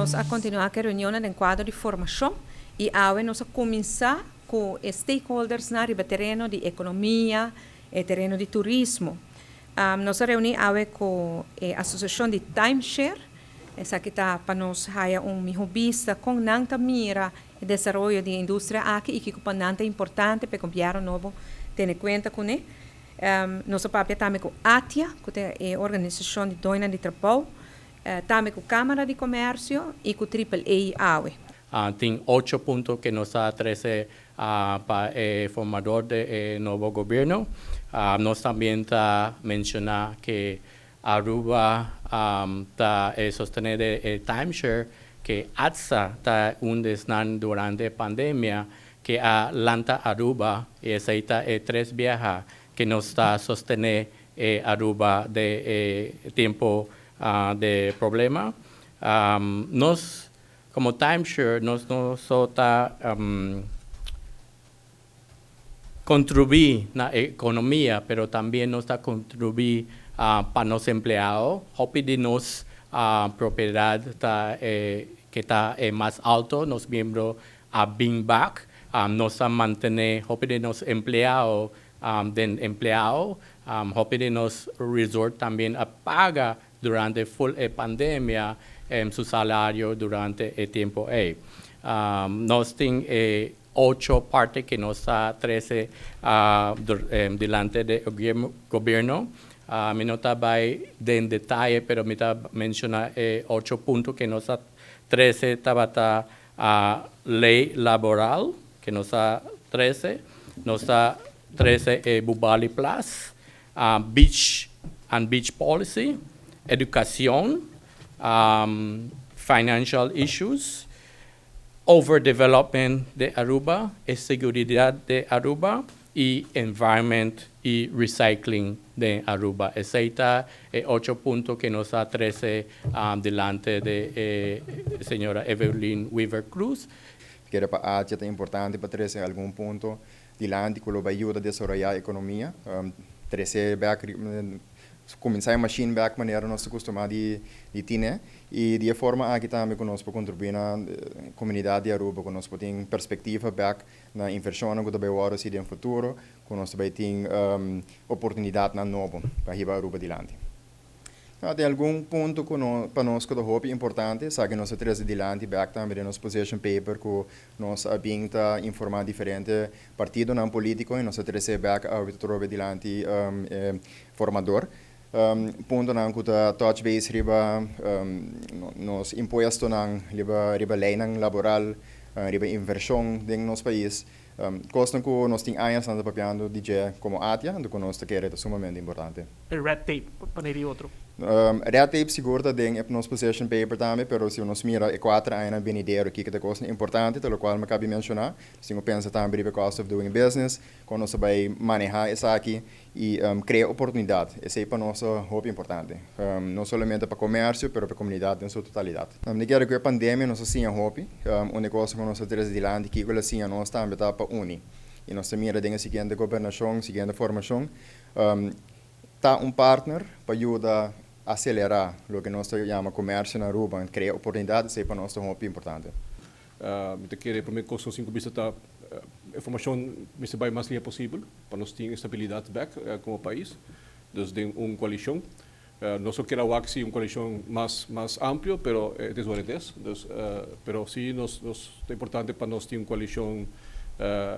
Nos a kontinuá ku e reunionnan den kuadro di formashon i awe nos a kuminsá ku e stakeholdersnan riba tereno di ekonomia, e tereno di turismo. Nos a reuní awe ku e asosiashon di timeshare, esaki ta pa nos haya un mihó bista kon nan ta mira e desaroyo di e industria aki i kiko pa nan ta importante pa e gobièrnu nobo tene kuenta kuné. Nos a papia tambe ku ATIA, ku ta e organisashon di doñonan di trabou, tambe ku Kámara di Komèrsio i ku Triple A awe. Tin ocho punto ku nos a trese pa e formador di e nobo gobierno. Nos tambe ta menshoná ku Aruba ta sostené e timeshare, ku ATSA ta un di esnan durante e pandemia ku a lanta Aruba, i esei ta e tres biaha ku nos ta sostené e Aruba den e tempu di problema. Nos komo timeshare, nos no so ta kontribuí na ekonomia, pero tambe nos ta kontribuí pa nos empleado. Hopi di nos propiedat ta ku ta mas altu, nos miembro a bin back. Nos ta mantené hopi di nos empleado den empleo. Hopi di nos resort tambe a paga durante full e pandemia su salario durante e tempu ei. Nos tin ocho parti ku nos a trese dilanti di gobièrnu. Mi no ta bai den detaye, pero mi ta menshoná e ocho punto ku nos a trese tabata lei laboral, ku nos a trese. Nos a trese e Bubali Plas, beach and beach policy, edukashon, financial issues, overdevelopment di Aruba, e seguridat di Aruba i environment i recycling di Aruba. Esei ta e ocho punto ku nos a trese dilanti di señora Evelyn Wever Croes. Kere pa ATIA ta importante pa trese algun punto dilanti ku lo bai yuda desaroyá ekonomia, trese bèk, kuminsá e machine bèk manera nos ta kustumá di tine, i di e forma aki tambe ku nos por kontribuí na komunidat di Aruba, ku nos por tin perspektiva bèk na invershonnan ku ta bai wòrdu hasi den futuro, ku nos ta bai tin oportunidatnan nobo pa hiba Aruba dilanti. Tin algun punto ku no pa nos ku ta hopi importante, esaki nos a trese dilanti bèk tambe den nos position paper ku nos a bin ta informá diferente partidonan polítiko i nos a trese bèk awe atrobe dilanti e formador. Puntonan ku ta touch base riba nos impuestonan, riba riba leinan laboral, riba invershon den nos pais. Kosnan ku nos tin añasnan ta papiando di dje komo ATIA, anto ku nos ta kere ta sumamente importante. E red tape, pa manera di otro. Red tape sigur ta den e nos position paper tambe, pero si nos mira e kuater añanan benidero kiko ta kosnan importante, ta lokual mi kabi menshoná. Nos tin ku pensa tambe riba e cost of doing business, kon nos ta bai manehá esaki i krea oportunidat. Esei pa nos ta hopi importante, no solamente pa komersio, pero pa e komunidat den su totalidat. Mi kere ku e pandemia nos a siña hopi. Un e kosnan ku nos a trese dilanti kiko el a siña nos tambe ta pa uni. I nos ta mira den e siguiente gobernashon, siguiente formashon, ta un partner pa yuda aselerá loke nos ta yama komersio na Aruba, krea oportunidat, esei pa nos ta hopi importante. Mi ta kere promé kos nos tin ku bisa ta e formashon mester bai mas lihe posibel pa nos tin estabilidat bèk komo pais. Dus den un koalishon. Nos lo kere wak si un koalishon mas mas amplio pero it is what it is. Dus pero si nos nos ta importante pa nos tin un koalishon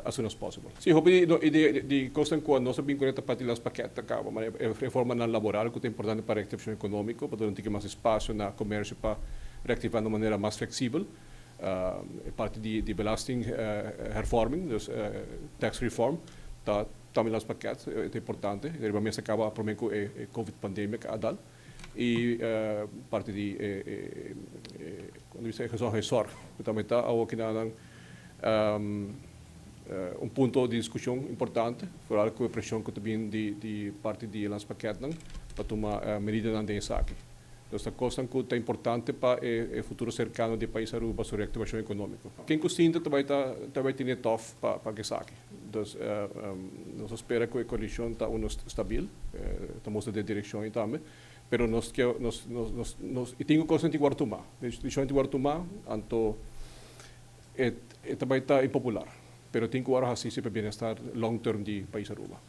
as soon as possible. Si hopi di di di kosnan ku nos a bin kuné ta parti di las pakèt ta kaba manera e reformanan laboral ku ta importante pa reaktivashon ekonómiko pa duna un tiki mas espasio na komersio pa reaktivá na un manera mas fleksibel. E parti di di belasting hervorming, dus tax reform, ta tambe nos pakèt, ta importante. Riba mesa kaba promé ku e covid pandemia a dal. I parti di e kon bisa e gezondheidszorg ku tambe ta awor kinanan un punto di diskushon importante, foral ku e preshon ku ta bin di di parti di e landspakketnan pa tuma medidanan den esaki. Dus ta cosnan cu ta importante pa e futuro cercano di pais Aruba su reactivacion economico. Ken cu sinta ta bay ta bay tene tof pa esaki. Dus nos ta spera cu e coalicion ta uno stabil, ta mustra den direccion ey tambe, pero nos kier nos nos nos y tin cosnan tin cu worde tuma, decision tin cu worde tuma, anto e ta bay ta impopular, pero tin cu worde haci si pa bienestar long term di pais Aruba.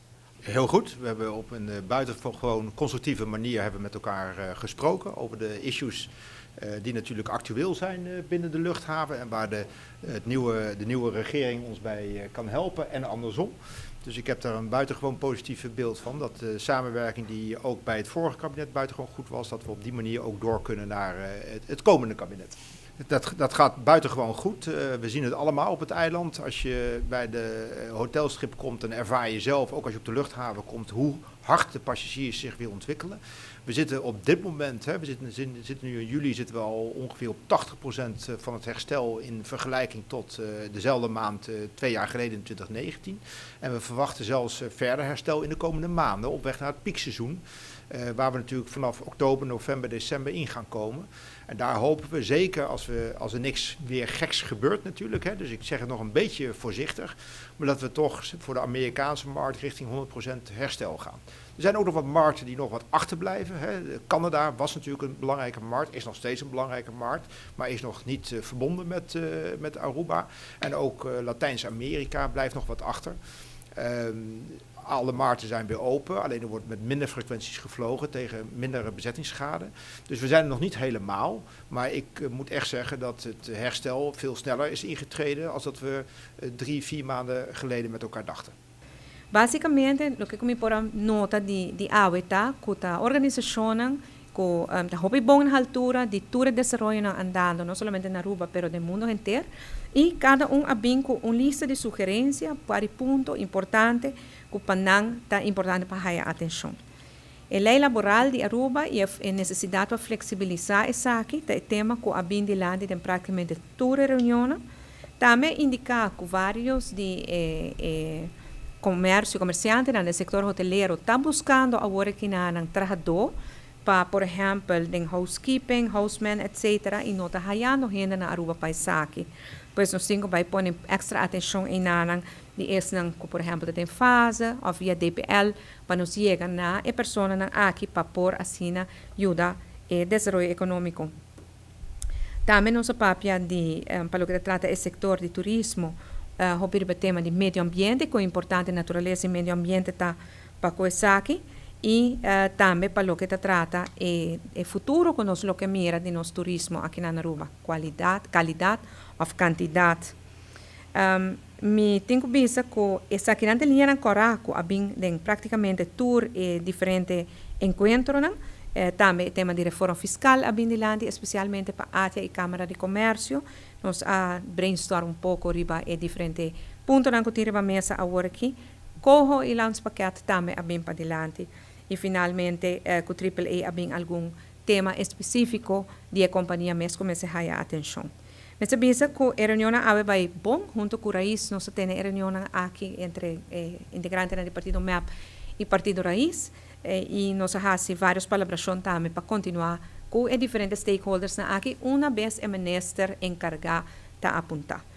Heel goed. We hebben op een buitengewoon constructieve manier hebben met elkaar gesproken over de issues die natuurlijk actueel zijn binnen de luchthaven en waar de nieuwe regering ons bij kan helpen en andersom. Dus ik heb daar een buitengewoon positief beeld van. Dat de samenwerking die ook bij het vorige kabinet buitengewoon goed was, dat we op die manier ook door kunnen naar het komende kabinet. Dat gaat buitengewoon goed. We zien het allemaal op het eiland. Als je bij de hotelstrip komt, dan ervaar je zelf, ook als je op de luchthaven komt, hoe hard de passagiers zich weer ontwikkelen. We zitten op dit moment, hè, we zitten nu in juli, zitten we al ongeveer op 80% van het herstel in vergelijking tot dezelfde maand 2 jaar geleden in 2019. En we verwachten zelfs verder herstel in de komende maanden op weg naar het piekseizoen, waar we natuurlijk vanaf oktober, november, december in gaan komen. En daar hopen we zeker, als er niks weer geks gebeurt natuurlijk, hè, dus ik zeg het nog een beetje voorzichtig, maar dat we toch voor de Amerikaanse markt richting 100% herstel gaan. Er zijn ook nog wat markten die nog wat achterblijven. Hè. Canada was natuurlijk een belangrijke markt, is nog steeds een belangrijke markt, maar is nog niet verbonden met Aruba. En ook Latijns-Amerika blijft nog wat achter. Alle markten zijn weer open, alleen er wordt met minder frequenties gevlogen tegen mindere bezettingsgraden. Dus we zijn er nog niet helemaal, maar ik moet echt zeggen dat het herstel veel sneller is ingetreden als dat we 3, 4 maanden geleden met elkaar dachten. Basicamente, loke mi por a nota di awe ta, cu ta organisacion cu ta hopi bon na altura di tur desaroyo andando, no solamente na Aruba, pero den mundo entero. Y cada un a bin cu un lista di sugerencia pa punto importante cu pa nan ta importante pa haya atencion. E ley laboral di Aruba y e necesidad pa flexibilisa esaki, ta tema cu a bin dilanti den practicamente tur reunion. Tambe indica cu varios di comercio, comerciante den sector hotelero ta buscando awor aki nan trahado pa, por ehempel, den housekeeping, houseman, etc. Y no ta hayando hende na Aruba pa esaki. Pues nos tin cu bay pone extra atencion eynan di esnan, por ehempel, den fase of via DPL, pa nos yega na e personanan aki pa por asina yuda e desaroyo economico. Tambe nos a papia di, pa loke ta trata e sector di turismo, hopi riba tema di medio ambiente, cu importante naturalesa y medio ambiente ta pa esaki, y tambe pa loke ta trata e futuro cu nos lo mira di nos turismo aki na Aruba, cualidad, calidad of cantidad. Mi tin cu bisa cu esaki nan ta liñanan cora cu a bin den practicamente tur e diferente encuentronan. Tambe e tema di reforma fiscal a bin dilanti, especialmente pa ATIA y Camara di Comercio. Nos a brainstorm un poco riba e diferente puntonan cu tin riba mesa awor aki. Coho y landspakket tambe a bin padilanti. Y finalmente, cu AAA a bin algun tema especifico di e compania mes cuminsa haya atencion. Mester bisa cu e reunion a bay bon, hunto cu Raiz, nos tin e reunion aki entre integrantenan di Partido MEP y Partido Raiz, y nos a haci varios palabracion tambe pa continua cu e diferente stakeholders na aki, una bes e minister encarga ta apunta.